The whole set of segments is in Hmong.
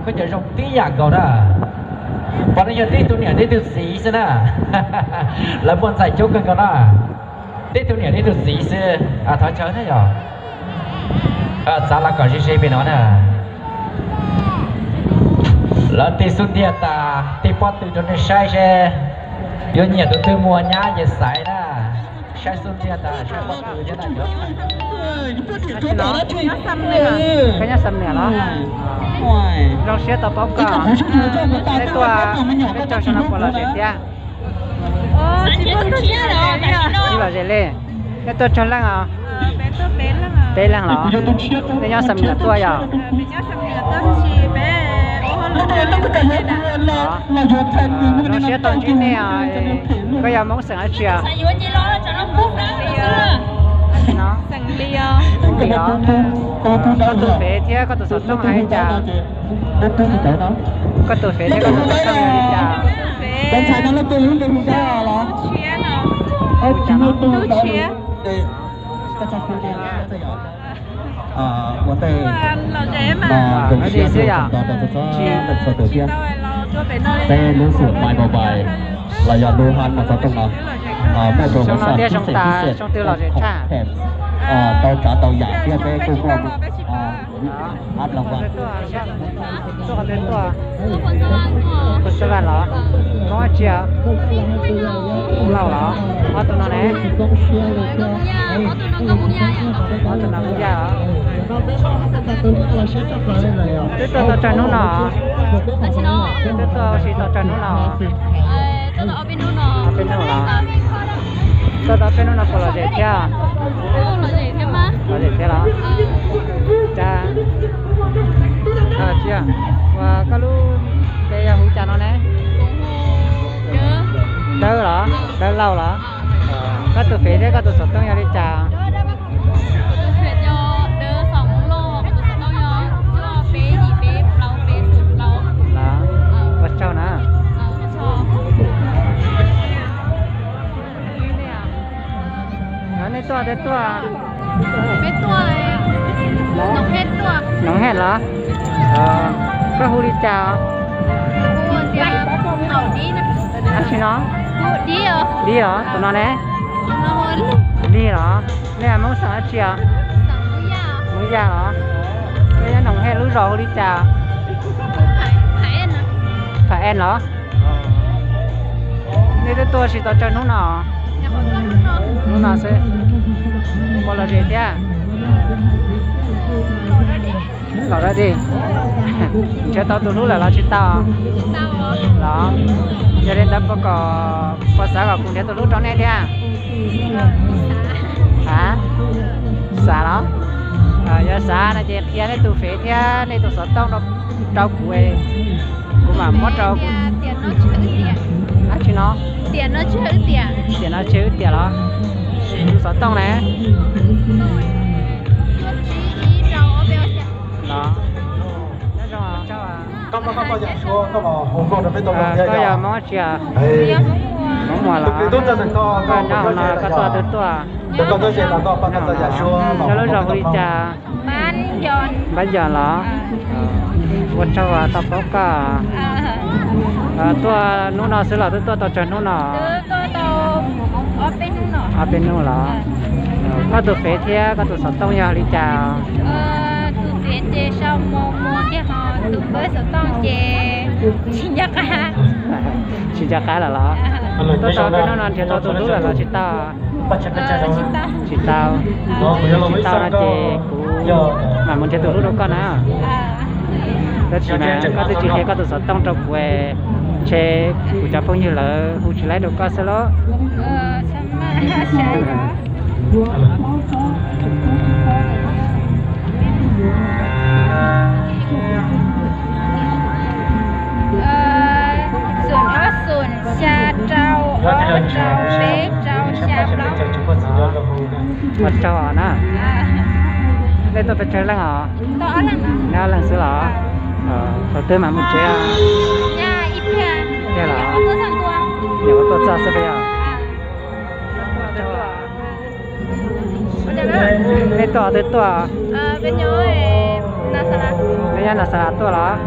Koj cov zoo tib yam nkaus na. Pom nej yog tib tug niam tib tug txiv xwb na. Lawv muaj ntxhais coob kawg nkaus na. Tib tug niam tib tug txiv xwb, thov chaw na yog. Txav los kom ze ze pem no na. Lawv tig xub ntiag tas, tig pob tw rau nej saib seb yuav nyiam tus twg muag nyab ces xaiv na. Saib xub ntiag tas saib pob tw thiab na cov. Koj nyob Xam Niam los? Zoo siab tau paub koj. Neb tuaj peb caug zoo no puas lom zem thiab? Tsis lom zem li. Neb tuaj tsawg leej os? Peb leej los? Nej nyob Xam Niam tuaj yog? Zoo siab tau ntsib nej os. Koj yog Hmoob xeem dab tsi os? Koj tus fev thiab koj tus xov tooj hais li cas? Koj tus fev thiab koj tus xov tooj hais li cas? Ua ntej no zoo siab tuaj txog rau txhua txhua leej txhua tus thiab. Peb lub xum My Mobile los yog lub hab no xov tooj no muaj promotion xib xes xib xes contest tau tsav tau yam thiab peb kuj muaj hab los Koj tuaj los? Koj dab tsi? Lauj los? Ob tug no ne? Ob tug no Hmoob Yaj os. Twb tuaj tau tsawg hnub no? Twb tuaj ua si tau tsawg hnub no? Ob peb hnub los? Tuaj tau ob peb hnub no puas lom zem thiab? Lom zem thiab los? Cas, ua koj lub npe yog hu cas no ne? Dawb los? Dawb Lauj los? Koj tus fev thiab koj tus xov tooj yog li cas? Ua tsaug na. Nej tuaj twb tuaj? Noov Hej los? Koj hu li cas? Dab tsi no? Dib los? Tus no ne? Lig los? Nej Hmoob xeem dab tsi os? Hmoob Yaj los? Nej nyob Noov Hej lub zos hu li cas? Phav En los? Nej twb tuaj ua si tau tsawg hnub no? Hnub no xwb. Puas lom zem thiab? Lom zem. Nrhiav tau tus hlub lawm los tsis tau? Los, yog li ntawd puas kom, puas xav kom kuv nrhiav tus hlub rau nej thiab? A, xav los? Yog xav no ces qhia nej tus fev thiab nej tus xov tooj rau kuv, kuv mam muab rau kuv. Dab tsi no? Tiam no tseg wb tiam los? Tus xov tooj ne? Los, koj yog Hmoob dab tsi? Hmoob Muas los? Koj nyob hauv no koj tuaj twb tuaj? Nyob lub zos hu li cas? Npab Yos los? Ua tsaug tau paub koj. Tuaj hnub no xwb los twb tuaj tau tsawg hnub no? Ob peb hnub los? Koj tus fev thiab koj tus xov tooj yog li cas? Tsis nco qab lawm los? Tuaj tau ob peb hnub no nrhiav tau tus hlub lawm los tsis tau? Tsis tau. Tsis tau no ces kuv mam mus nrhiav tus hlub rau koj na. Tab sis mas koj twb tsis qhia koj tus xov tooj rau kuv, ntshe kuv cov phooj ywg lawv hu tsis laib rau koj xwb lauj. Xoom ob xoom xya rau ob rau peb rau xya plaub. Ua tsaug na. Nej tuaj pes tsawg leej os? Nej ob leeg xwb los? Thaum twg mam mus tsev? Tiag los? Nyuam qhuav tuaj txog xwb puas yog? Nej tuaj twb tuaj? Nej nyob Nas Xas Las tuaj los?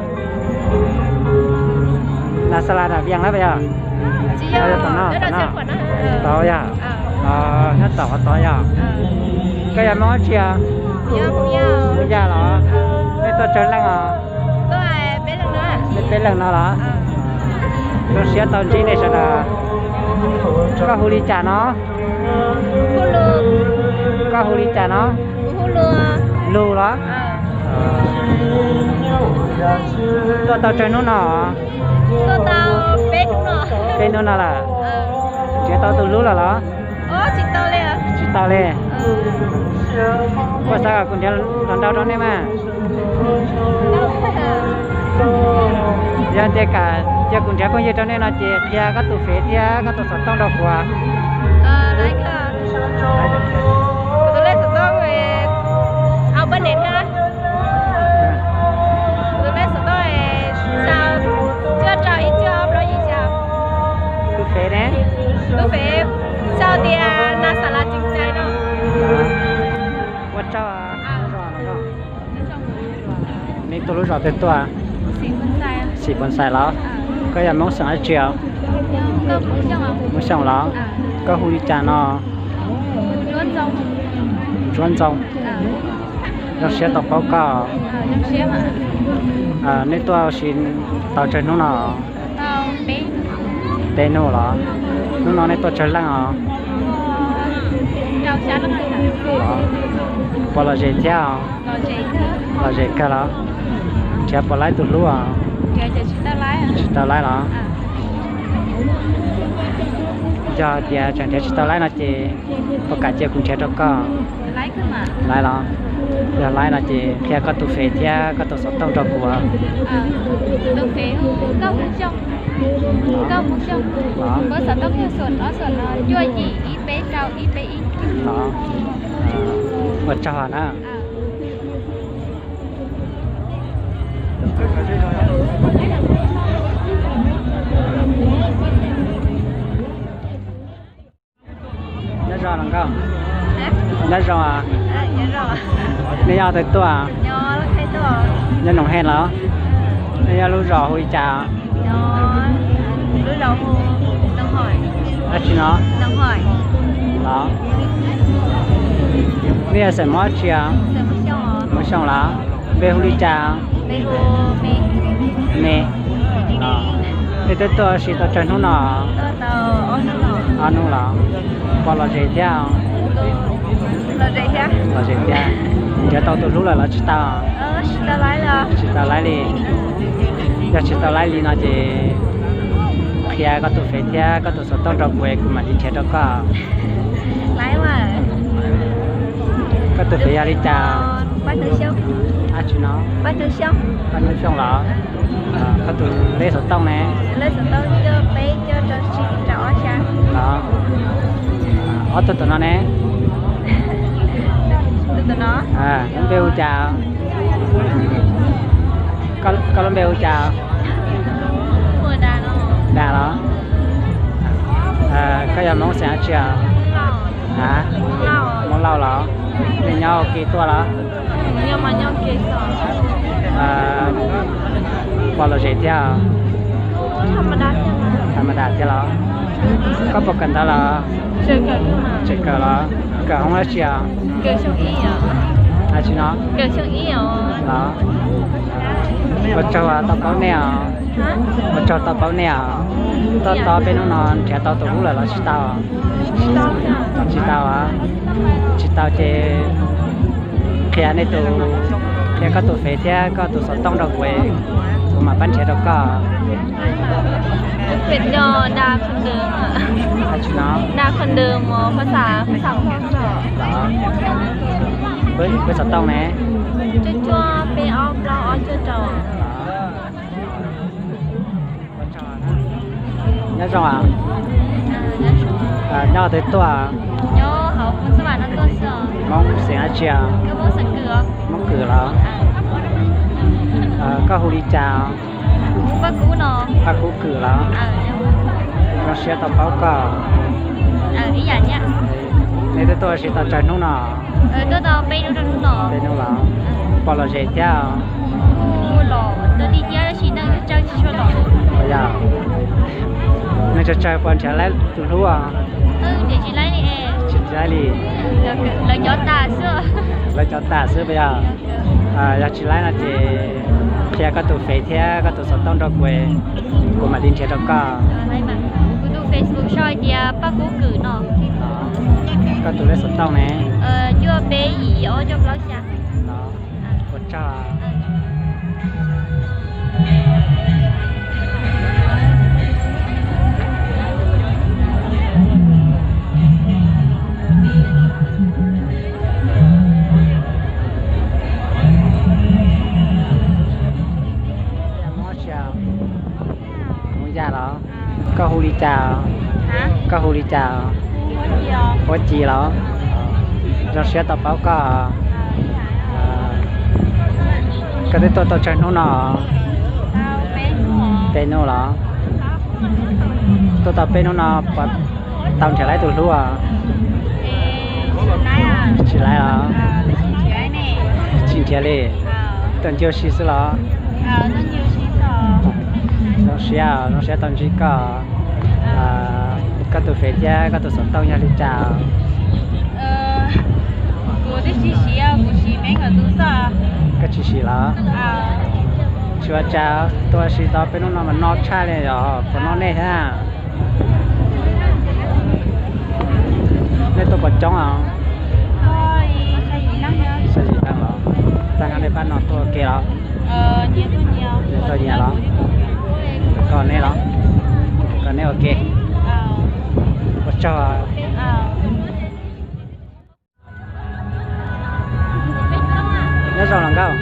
Nas Xas Las nram Vias lawm yog? Tau yog tom no, tom no. Tau yog? Nyob tom qhov tod yog? Koj yog Hmoob dab tsi os? Hmoob Yaj los? Nej tuaj tsawg leej os? Nej peb leeg no los? Zoo siab tau ntsib nej sawv daws. Koj hu li cas no? Koj hu li cas no? Lug los? Tuaj tau tsawg hnub no? Peb hnub no lawm. Nrhiav tau tus hlub lawm los? Tsis tau li. Koj xav kom kuv nrhiav hluas nraug rau nej mas? Yog tias kam cia kuv nrhiav phooj ywg rau nej no ces qhia koj tus fev thiab koj tus xov tooj rau kuv. Kuv tus lej xov tooj, au pab ne thiab. Kuv tus lej xov tooj xya cuaj rau ib cuaj ob plaub yim xya. Tus fev ne? Tus fev sau tias Nas Xas Las Tseem Cai no. Ua tsaug. Nej tuaj lub zos twg tuaj? Xim Phoos Xais los? Koj yog Hmoob xeem dab tsi os? Hmoob Xyooj los? Koj hu li cas no? Ntsuab Ntxoo. Zoo siab tau paub koj. Nej tuaj ua si tau tsawg hnub no? Peb hnub los? Hnub no nej tuaj tsawg leej os? Puas lom zem thiab? Lom zem kawg los? Nrhiav puas laib tus hlub os? Tsis tau laib los? Yog tias tseem nrhiav tsis tau laib no ces puas kam cia kuv nrhiav rau koj? Laib los? Yog laib no ces qhia koj tus fev thiab koj tus xov tooj rau kuv. Tus fev Nkauj Hmoob Xyooj. Nkauj Hmoob Xyooj. Kuv xov tooj yog xoom ob xoom no cuaj yim ib peb rau ib peb ib. Ua tsaug na. Nyob zoo los nkauj. Nyob zoo. Nej nyob twg tuaj? Nyob Noom Hej los? Nej nyob lub zos hu li cas? Dab tsi no? Los? Nej yog xeem Hmoob dab tsi? Hmoob Xyooj los? Npe hu li cas? Me. Nej twb tuaj ua si tau tsawg hnub no? Ob hnub los? Puas lom zem thiab? Lom zem thiab. Nrhiav tau tus hlub lawm los tsis tau? Tsis tau laib li. Yog tsis tau laib li no ces qhia koj tus fev thiab koj tus xov tooj rau kuv es kuv mam li nrhiav rau koj. Koj tus fev yog li cas? Dab tsi no? Paj Hnub Xyooj los? Koj tus lej xov tooj ne? Ob tug tom no ne? Lub npe hu cas? Koj lub npe hu cas? Das los? Koj yog Hmoob xeem dab tsi? Hmoob Lauj los? Nej nyob ua ke tuaj los? Puas lom zem thiab? Tham ma das thiab los? Koj puas kawm ntawv los? Tseem kawm los? Kawm hoob dab tsi os? Dab tsi no? Los? Ua tsaug tau paub nej os. Ua tsaug tau paub nej os. Toj toj peb hnub no nrhiav tau tus hlub lawm los tsis tau? Tsis tau. Tsis tau ces qhia nej tus, qhia koj tus fev thiab koj tus xov tooj rau kuv, kuv mam pab nrhiav rau koj. Los? Peb xov tooj ne? Nyob zoo. Nyob twg tuaj? Hmoob xeem dab tsi? Hmoob Kwm los? Koj hu li cas? Paj Kub Kwm los? Zoo siab tau paub koj. Nej twb tuaj ua si tau tsawg hnub no? Peb hnub los? Puas lom zem thiab? Yog, neeg tsawg tsawg puas nrhiav laib tus hlub os? Tsis laib li. Lawv cov tas xwb puas yog? Yog tsis laib no ces qhia koj tus Face thiab koj tus xov tooj rau kuv, kuv mam li nrhiav rau koj. Kuv tus Facebook sau hais tias Paj Kub Kwm no. Koj tus lej xov tooj ne? Cuaj peb yim ob cuaj plaub xya. Ua tsaug. Hmoob Yaj los? Koj hu li cas? Koj hu li cas? Huab Ci los? Zoo siab tau paub koj. Koj twb tuaj tau tsawg hnub no? Peb hnub los? Tuaj tau peb hnub no puas tau nrhiav laib tus hlub os? Tsis laib los? Tsis nrhiav li. Tuaj ncig ua si xwb los? Zoo siab, zoo siab tau ntsib koj. Koj tus Face thiab koj tus xov tooj yog li cas? Koj tsis siv los? Tsis ua cas, tuaj ua si tau peb hnub no mas no tshaj li os, puas noj nej thiab? Nej tuaj puas coob os? Xya yim leej los? Tag nrho nej pab no tuaj ua ke los? Tuaj nyias los? Koj neb los? Koj neb ua ke. Ua tsaug. Nyob zoo los nkauj.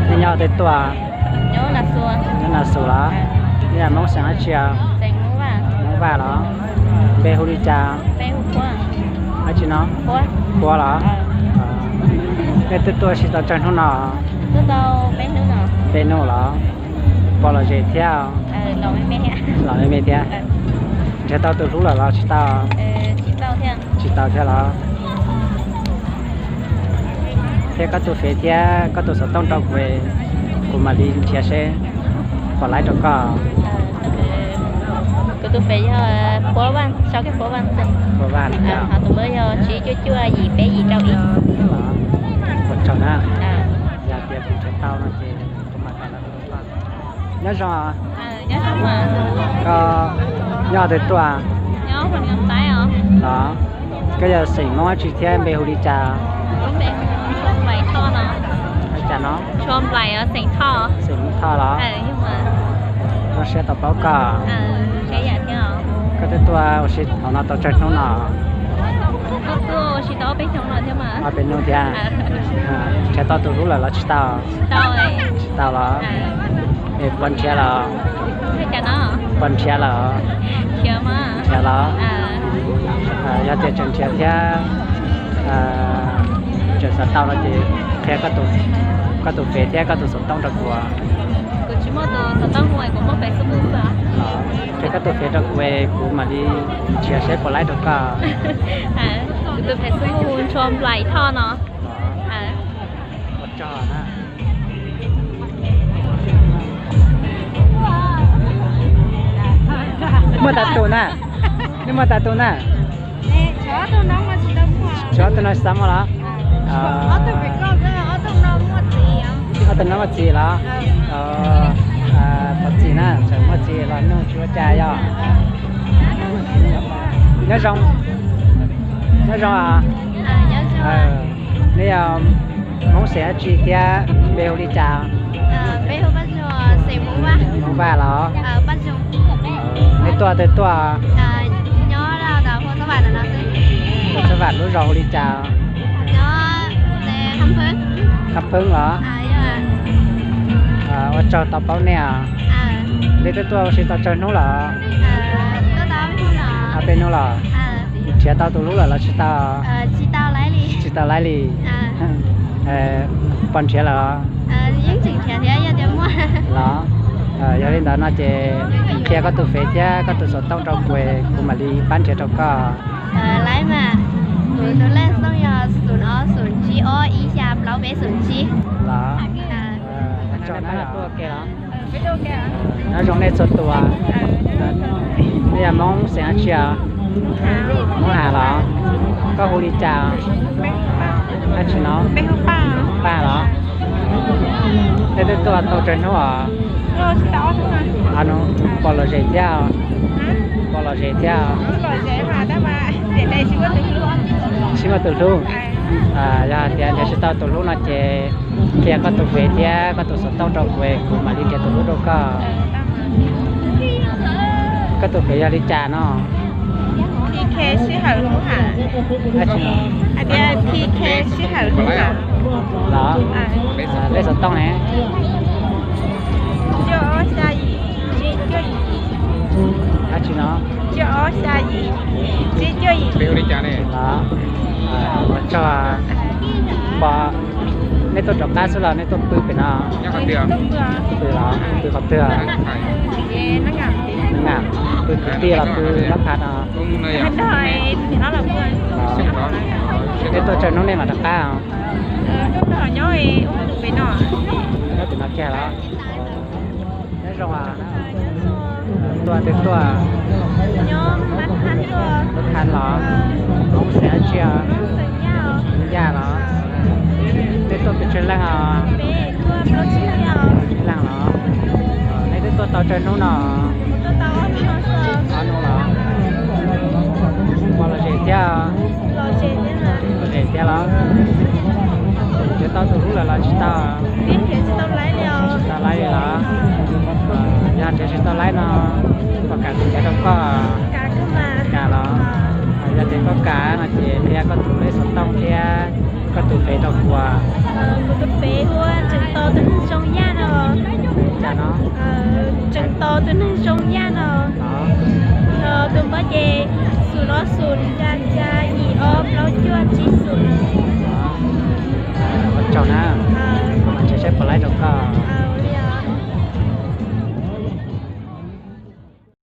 Nej nyob twg tuaj? Nyob Nas Xus los? Nej yog Hmoob xeem dab tsi? Hmoob Vaj los? Npe hu li cas? Dab tsi no? Puab los? Nej twb tuaj ua si tau tsawg hnub no? Peb hnub los? Pom lom zem thiab? Lom me me thiab. Nrhiav tau tus hlub lawm los tsis tau? Tsis tau thiab los? Qhia koj tus Face thiab koj tus xov tooj rau kuv, kuv mam li nrhiav seb puas laib rau koj. Kuv tus Face yog Puab Vaj, sau kiag Puab Vaj. Puab Vaj, ho tus npawb yog tsib cuaj cuaj yim peb yim rau ib. Ua tsaug na. Yog tias kuv nrhiav tau no ces kuv mam li. Nyob zoo. Koj nyob twg tuaj? Los, koj yog xeem Hmoob dab tsi thiab npe hu li cas? Li cas no? Xeem Thoj los? Zoo siab tau paub koj. Koj twb tuaj ua si hauv no tau tsawg hnub no? Ob peb hnub thiab. Nrhiav tau tus hlub lawm los tsis tau? Tsis tau los? Es puas nrhiav lawm? Puas nrhiav lawm? Nrhiav los? Yog tias tseem nrhiav thiab tseem xav tau no ces qhia koj tus Face thiab koj tus xov tooj rau kuv. Qhia koj tus Face rau kuv es kuv mam li nrhiav seb puas laib rau koj. Kuv tus Face hu Ntshua Nplaim Thoj no. Muaj tas tus na, nej muaj tas tus na? Tshuav ob tug no tsis tau muaj los? Ob tug no muaj txiv los? Thov txim na, tseem muaj txiv los nug tsis ua cas yog. Nyob zoo, nyob zoo os. Neb yog Hmoob xeem dab tsi thiab npe hu li cas? Hmoob Vaj los? Neb tuaj twg tuaj? Hmoob Xab Vam lub zos hu li cas? Hab Pheeb los? Ua tsaug tau paub nej os. Neb twb tuaj ua si tau tsawg hnub lawm? Ob peb hnub los? Nrhiav tau tus hlub lawm los tsis tau? Tsis tau laib li. Puas nrhiav lawm? Los, yog li ntawd no ces qhia koj tus Face thiab koj tus xov tooj rau kuv, kuv mam li pab nrhiav rau koj. Laib mas, kuv tus lej xov tooj yog xoom ob xoom tsib ob ib xya plaub peb xoom tsib. Los, tuaj ua ke los? Nyob zoo nej txhua tus. Nej yog Hmoob xeem dab tsi os? Hmoob Has los? Koj hu li cas? Dab tsi no? Paj los? Nej twb tuaj tau tsawg hnub os? Pom lom zem thiab. Pom lom zem thiab. Tsis muaj tus hlub. Yog hais tias nrhiav tsis tau tus hlub no ces qhia koj tus fev thiab koj tus xov tooj rau kuv, kuv mam li nrhiav tus hlub rau koj. Koj tus fev yog li cas no? T K sij hawm hub hais. Hais tias T K sij hawm hub hais. Los? Lej xov tooj ne? Cuaj ob xya yim, tsib cuaj yim. Dab tsi no? Cuaj ob xya yim, tsib cuaj yim. Los? Ua tsaug. Pom nej tuaj rov qab xwb los nej tuaj pw pem no? Pw los? Pw qhov twg? Pw kwv tij los pw nab phav no? Nej tuaj tsawg hnub nej mam rov qab? Nyob pem no kiag los? Nyob zoo. Tuaj twg tuaj? Nab phav los? Hmoob xeem dab tsi os? Yaj los? Nej tuaj pes tsawg leej os? Tsib leej los? Nej twb tuaj tau tsawg hnub no? Ob hnub los? Pom lom zem thiab? Lom zem thiab los? Nrhiav tau tus hlub lawm los tsis tau? Tsis tau laib li los? Yog nrhiav tsis tau laib no, puas kam kuv nrhiav rau koj? Kam los? Yog tias koj kam no ces qhia koj tus lej xov tooj thiab koj tus fev rau kuv. Kuv tus fev hu ua Tseem Tos Tus Neeg Zoo Yaj no. Cas no? Tseem Tos Tus Neeg Zoo Yaj no. Tus npawb ces xum ob xum